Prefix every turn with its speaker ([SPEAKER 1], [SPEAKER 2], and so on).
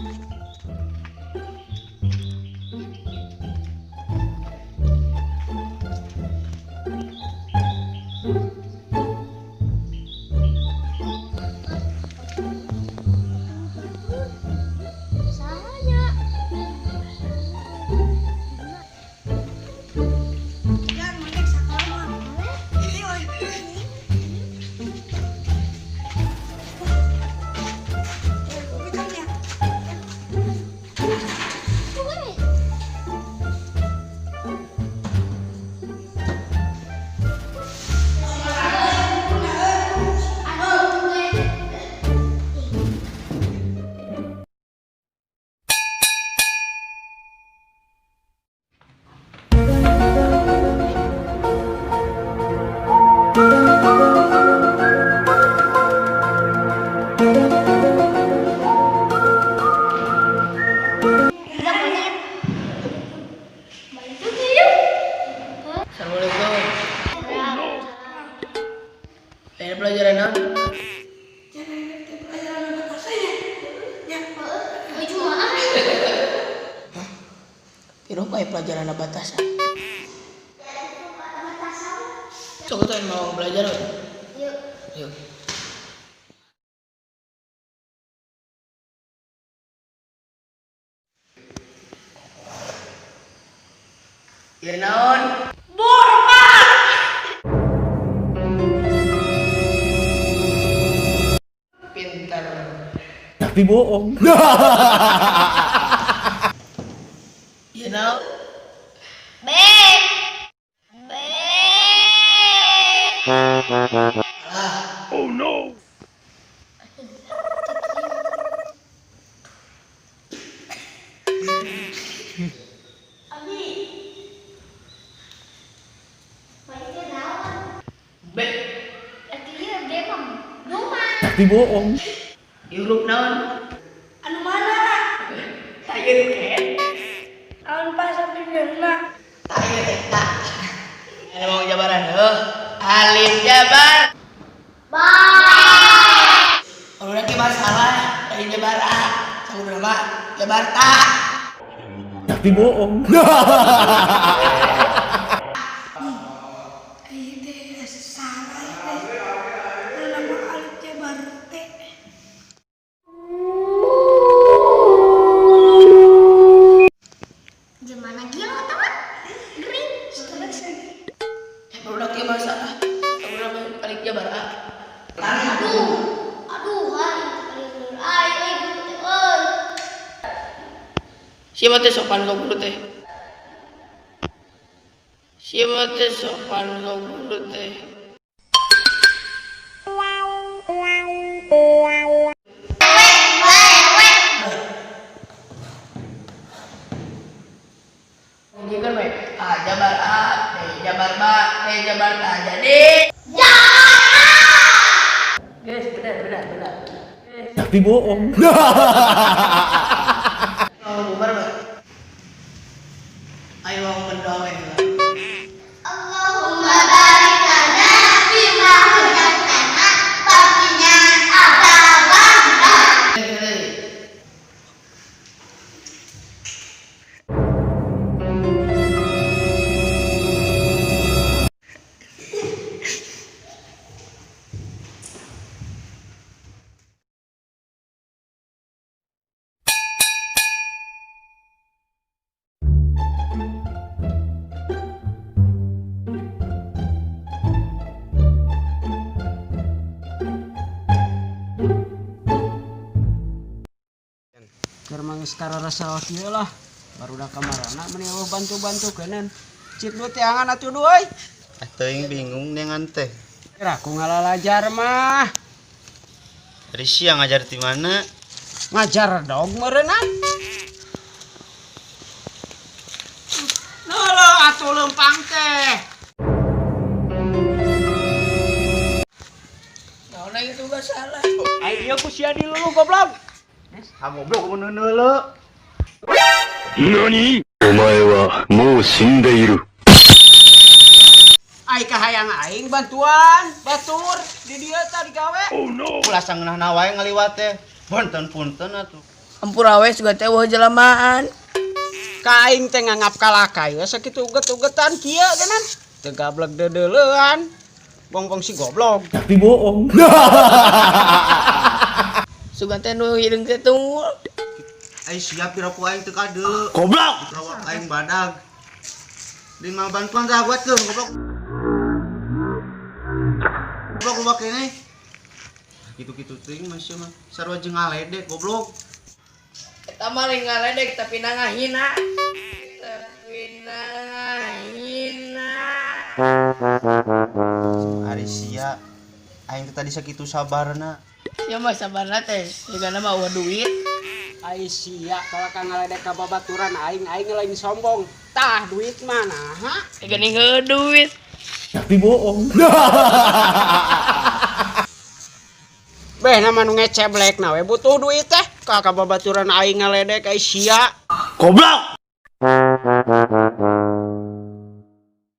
[SPEAKER 1] Assalamualaikum. Ini pelajaran apa?
[SPEAKER 2] Pelajaran apa saya? Ya.
[SPEAKER 1] Hah? Piro kayak pelajaran batasan? Coba tuh mau belajar.
[SPEAKER 3] Yuk.
[SPEAKER 1] Yuk. Ya naon?
[SPEAKER 2] Bor, Pak.
[SPEAKER 1] Pinter.
[SPEAKER 4] Tapi bohong.
[SPEAKER 1] Ya naon?
[SPEAKER 3] B. B.
[SPEAKER 1] Ah.
[SPEAKER 4] Oh no.
[SPEAKER 3] Abi.
[SPEAKER 1] B.
[SPEAKER 3] Artinya B mah rumah.
[SPEAKER 4] Tapi bohong.
[SPEAKER 1] Di huruf naon?
[SPEAKER 2] Anu mana?
[SPEAKER 1] Tayeun ke.
[SPEAKER 2] Anu pas sampai beuna.
[SPEAKER 1] Tayeun eta. Anu mau jabaran heuh. Alif jabar.
[SPEAKER 3] Ba.
[SPEAKER 1] Kalau lagi masalah, lain jabar A, sama berapa? Jabar ta.
[SPEAKER 4] Tapi bohong.
[SPEAKER 2] Ini salah ini. Nama alif jabar T.
[SPEAKER 3] Gimana gila tau kan? Gering.
[SPEAKER 2] Stres ini.
[SPEAKER 1] Kalau lagi masalah, sama berapa? Alif jabar A.
[SPEAKER 3] Aduh. Aduh, hai. Ai, ai, guru teh, euy.
[SPEAKER 1] Siapa teh sopan ka guru teh? Siapa teh sopan ka guru teh? Kan we A jabar A, B jabar B, C jabar T jadi. Guys, benar benar benar.
[SPEAKER 4] Tapi bohong.
[SPEAKER 1] Oh, bubar, Pak. Ayo mau berdoa ya.
[SPEAKER 3] Allahumma barik lana fima razaqtana wa qina adzabannar.
[SPEAKER 5] Keur mangis kararasa kieu lah. Barudak kamarana meni eueuh bantu-bantu keuneun. Cik du teangan atuh du euy.
[SPEAKER 6] Ah, teuing bingung dengan teh.
[SPEAKER 5] Kira aku ngalalajar mah.
[SPEAKER 6] Dari siang ngajar di mana?
[SPEAKER 5] Ngajar dog meureunnan. Leuleung atuh leumpang teh.
[SPEAKER 1] Naon lagi tugas salah.
[SPEAKER 5] Ai ieu ku sia dilulu goblok.
[SPEAKER 6] Ah, goblok mun neuleu.
[SPEAKER 4] 何
[SPEAKER 7] お前はもう死んでいる。
[SPEAKER 5] Ai kahayang aing bantuan batur di dieu tah digawe.
[SPEAKER 4] Oh no.
[SPEAKER 6] Ulah sangeunahna wae ngaliwat teh. Punten-punten atuh.
[SPEAKER 1] Hampura we sugan teh eueuh jelemaan.
[SPEAKER 5] Ka aing teh ngangap kalakay we sakitu uget-ugetan kieu geunan. Teu gablek deudeulean. Bongbong si goblok.
[SPEAKER 4] Tapi bohong.
[SPEAKER 1] Sugan teh nu hideung teh tunggul.
[SPEAKER 6] Ai siap pira ku aing teu kade. Goblok. Rawak aing badag. Lima bantuan tah buatkeun goblok. Goblok goblok ini. Gitu-gitu teuing mah sia mah. Sarua jeung ngaledek goblok.
[SPEAKER 1] Eta mah lain ngaledek tapi na ngahina. Tapi na ngahina.
[SPEAKER 6] Ari sia aing teh tadi sakitu sabarna.
[SPEAKER 1] Ya mah sabarna teh, sigana mah eueuh duit.
[SPEAKER 5] Ai sia kalau ka ngaledek ka babaturan aing aing lain sombong. Tah duit mana ha?
[SPEAKER 1] Geuning heueuh duit.
[SPEAKER 4] Tapi bohong.
[SPEAKER 5] Beh nama nu ngeceblek na we butuh duit teh. Ka ka babaturan aing ngaledek ai sia.
[SPEAKER 6] Goblok.